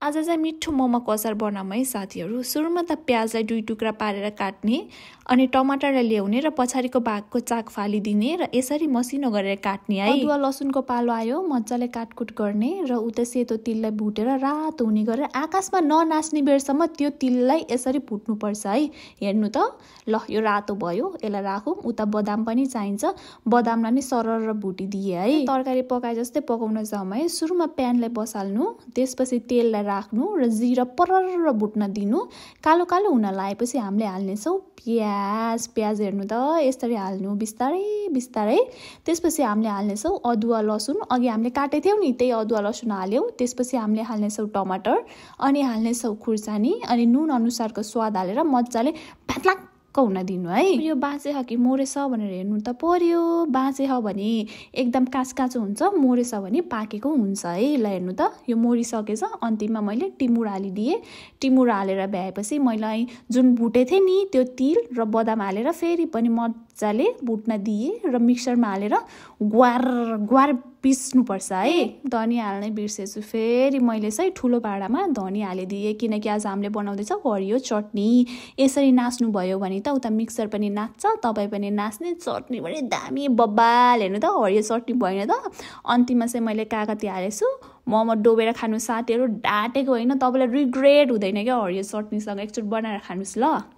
आज चाहिँ मिठो मोमोको अचार बनाऊँ है साथीहरू। सुरुमा त प्याजलाई 2 टुक्रा पारेर काट्ने, अनि टमाटरलाई ल्याउने र पछाडिको भागको चाक फालिदिने र यसरी मसिनो गरेर काट्ने है। अदुवा लसुनको पालो आयो, मजाले काटकुट गर्ने र उता सेतो तिललाई भुटेर रातो हुने गरेर आकाशमा ननाच्ने बेरसम्म त्यो तिललाई यसरी भुट्नुपर्छ है। हेर्नु त, ल यो रातो भयो, यसलाई राखौँ। उता बदाम पनि चाहिन्छ, बदामलाई नि सरर भुटिदिए है। तरकारी पकाए जस्तै पकाउन जाउँ है। सुरुमा प्यानलाई बसाल्नु, त्यसपछि तेललाई राख्नु र जिरा परर भुट्न दिनु। कालो कालो हुन लागेपछि हामीले हाल्नेछौँ प्याज हेर्नु त, यसरी हाल्नु बिस्तारै बिस्तारै। त्यसपछि हामीले हाल्नेछौँ अदुवा लसुन, अघि हामीले काटेको थियौँ नि त्यही अदुवा लसुन हाल्यौँ। त्यसपछि हामीले हाल्नेछौँ टमाटर, अनि हाल्नेछौँ खुर्सानी, अनि नुन अनुसारको स्वाद हालेर मजाले भातलाक्क हुन दिनु है। यो बाँचे ह कि मोरेछ भनेर हेर्नु त पर्यो। बाँचे ह भने एकदम काँचो हुन्छ, मोरेछ भने पाकेको हुन्छ है। ल हेर्नु त, यो मोरिसकेछ। अन्तिममा मैले टिमुर हालिदिएँ। टिमुर हालेर भ्याएपछि मैले जुन भुटेको थिएँ नि त्यो तिल र बदाम हालेर फेरि पनि मजाले भुट्न दिएँ र मिक्सरमा हालेर ग्वार पिस्नुपर्छ है। धनिया हाल्नै बिर्सेछु, फेरि मैले चाहिँ ठुलो भाँडामा धनिया हालिदिएँ, किनकि आज हामीले बनाउँदैछौँ हरियो चटनी। यसरी नाच्नु भयो भने त उता मिक्सर पनि नाच्छ, तपाईँ पनि नाच्ने। चटनी पनि दामी बब्बाल। हेर्नु त, हरियो चटनी भएन त। अन्तिममा चाहिँ मैले कागती हालेछु। मोमो डोबेर खानु साथीहरू, डाँटेको होइन, तपाईँलाई रिग्रेट हुँदैन क्या। हरियो चटनीसँग एकचोटि बनाएर खानुहोस् ल।